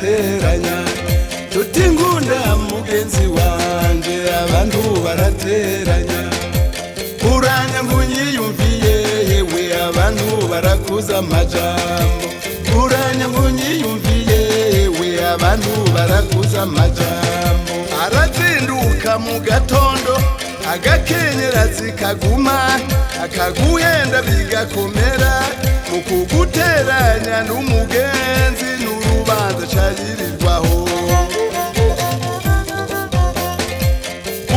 barateranya. Nshuti ngunda mugenzi wanje, abantu barateranya. Uranya nkunyiyumviye yewe, abantu barakuza amajambo. Uranya nkunyiyumviye yewe, abantu barakuza amajambo. Arazinduka mu gatondo agakenyera zikaguma, akaguhenda bigakomera, mu kuguteranya n'umugenzi n'urubanza cayirirwaho.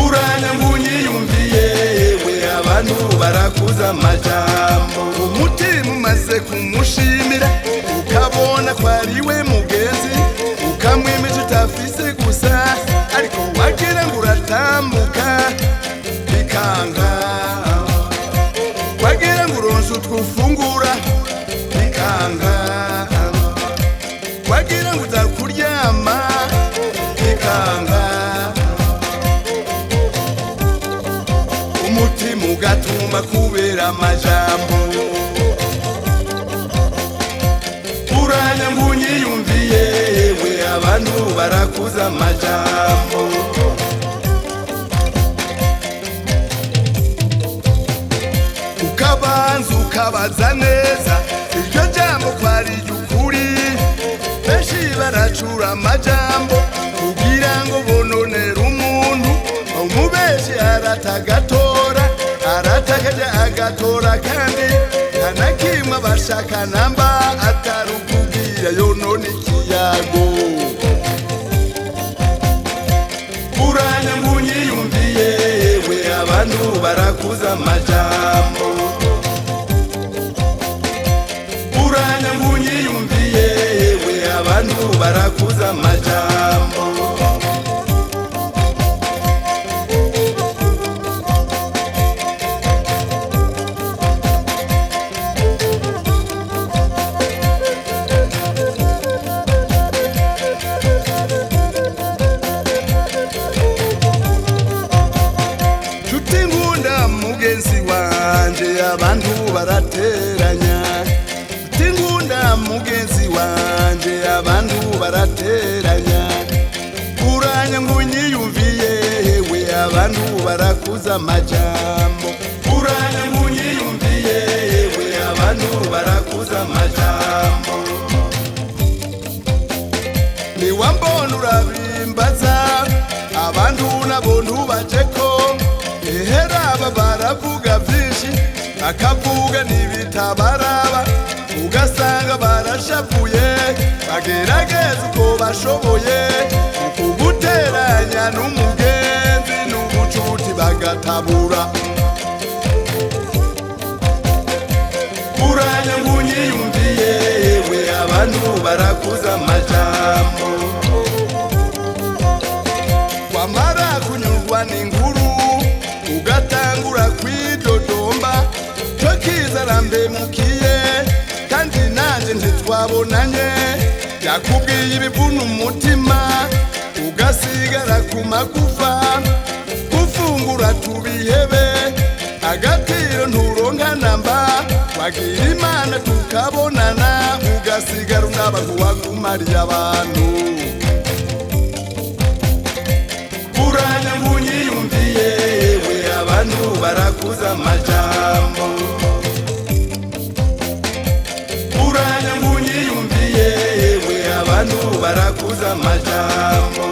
Uranya nkunyiyumviye yewe, abantu barakuza amajambo. Umutima umaze kumushimira ukabona ko ari we mugenzi, ukamwimije utafise gusa, ariko wagira ngo uratambuka bikanga, wagira ngo uronse utwufungura bikanga, wagira ngo uza kuryama bikanga, umutima ugatuma kubera amajambo. Uranya nkunyiyumviye yewe, abantu barakuza amajambo. Ukabanza ukabaza neza iryo jambo ko ari iry'ukuri, benshi baracura amajambo kugira ngo bononere umuntu. Umubeshi aratagatora, aratakaja agatora, kandi nta na kimwe abashaka namba atari ukubwira yonona ikiyago. Uranya nkunyiyumviye yewe, abantu barakuza amajambo. Uranya nkunyiyumviye yewe, abantu barakuza amajambo. Nshuti ngunda mugenzi wanje, abantu barateranya. Nshuti ngunda mugenzi wanje, abantu barateranya. Uranya nkunyiyumviye yewe, abantu barakuza amajambo. Uranya nkunyiyumviye yewe, abantu barakuza amajambo. Niwambona urabimbaza, abantu nabo ntubajeko. Eheraba baravuga vyinshi, bakavuga n'ibitabaraba, ugasanga barashavuye, bagerageza uko bashoboye mu kuguteranya n'umugenzi n'ubucuti bagatabura. Uranya nkunyiyumviye yewe, abantu barakuza amajambo. Wamara kunyurwa n'inkuru ugatangura kwidodomba, cyo kizarambemukiye kandi nanjye ntitwabonanye, yakubwiye ibivuna umutima ugasigara ku magufa. Gufungura tubihebe, agatiro nturonka namba, wagira Imana tukabonana ugasigara unaba nkuwakumariye abantu. Uranya nkunyiyumviye yewe, abantu barakuza amajambo. Uranya nkunyiyumviye yewe, abantu barakuza amajambo.